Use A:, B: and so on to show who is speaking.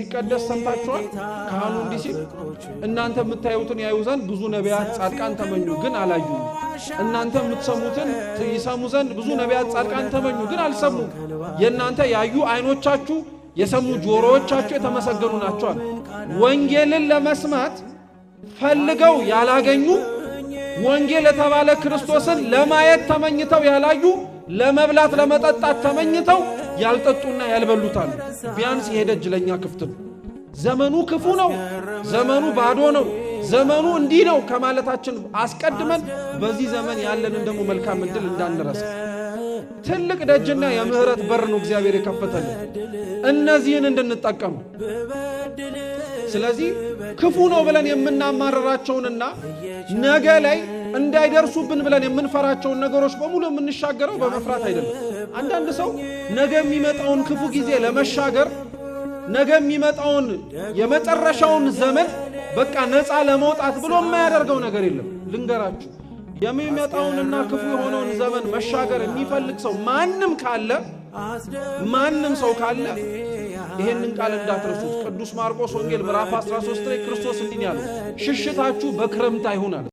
A: ሲቀደስ ሰምታችኋል። ካህኑ እንዲህ ሲል እናንተ የምታዩትን ያዩ ዘንድ ብዙ ነቢያት ጻድቃን ተመኙ፣ ግን አላዩም። እናንተ የምትሰሙትን ይሰሙ ዘንድ ብዙ ነቢያት ጻድቃን ተመኙ፣ ግን አልሰሙም። የእናንተ ያዩ ዓይኖቻችሁ የሰሙ ጆሮዎቻችሁ የተመሰገኑ ናቸዋል። ወንጌልን ለመስማት ፈልገው ያላገኙ፣ ወንጌል የተባለ ክርስቶስን ለማየት ተመኝተው ያላዩ፣ ለመብላት ለመጠጣት ተመኝተው ያልጠጡና ያልበሉታሉ። ቢያንስ ይሄ ደጅ ለእኛ ክፍት ነው። ዘመኑ ክፉ ነው፣ ዘመኑ ባዶ ነው፣ ዘመኑ እንዲህ ነው ከማለታችን አስቀድመን በዚህ ዘመን ያለንን ደግሞ መልካም እድል እንዳንረሳ። ትልቅ ደጅና የምህረት በር ነው እግዚአብሔር የከፈተልን እነዚህን እንድንጠቀሙ። ስለዚህ ክፉ ነው ብለን የምናማርራቸውንና ነገ ላይ እንዳይደርሱብን ብለን የምንፈራቸውን ነገሮች በሙሉ የምንሻገረው በመፍራት አይደለም። አንዳንድ ሰው ነገ የሚመጣውን ክፉ ጊዜ ለመሻገር፣ ነገ የሚመጣውን የመጨረሻውን ዘመን በቃ ነፃ ለመውጣት ብሎ የማያደርገው ነገር የለም። ልንገራችሁ፣ የሚመጣውንና ክፉ የሆነውን ዘመን መሻገር የሚፈልግ ሰው ማንም ካለ፣ ማንም ሰው ካለ ይሄንን ቃል እንዳትረሱት። ቅዱስ ማርቆስ ወንጌል ምዕራፍ 13 ላይ ክርስቶስ እንዲህ ያለው፣ ሽሽታችሁ በክረምት አይሁን አለ።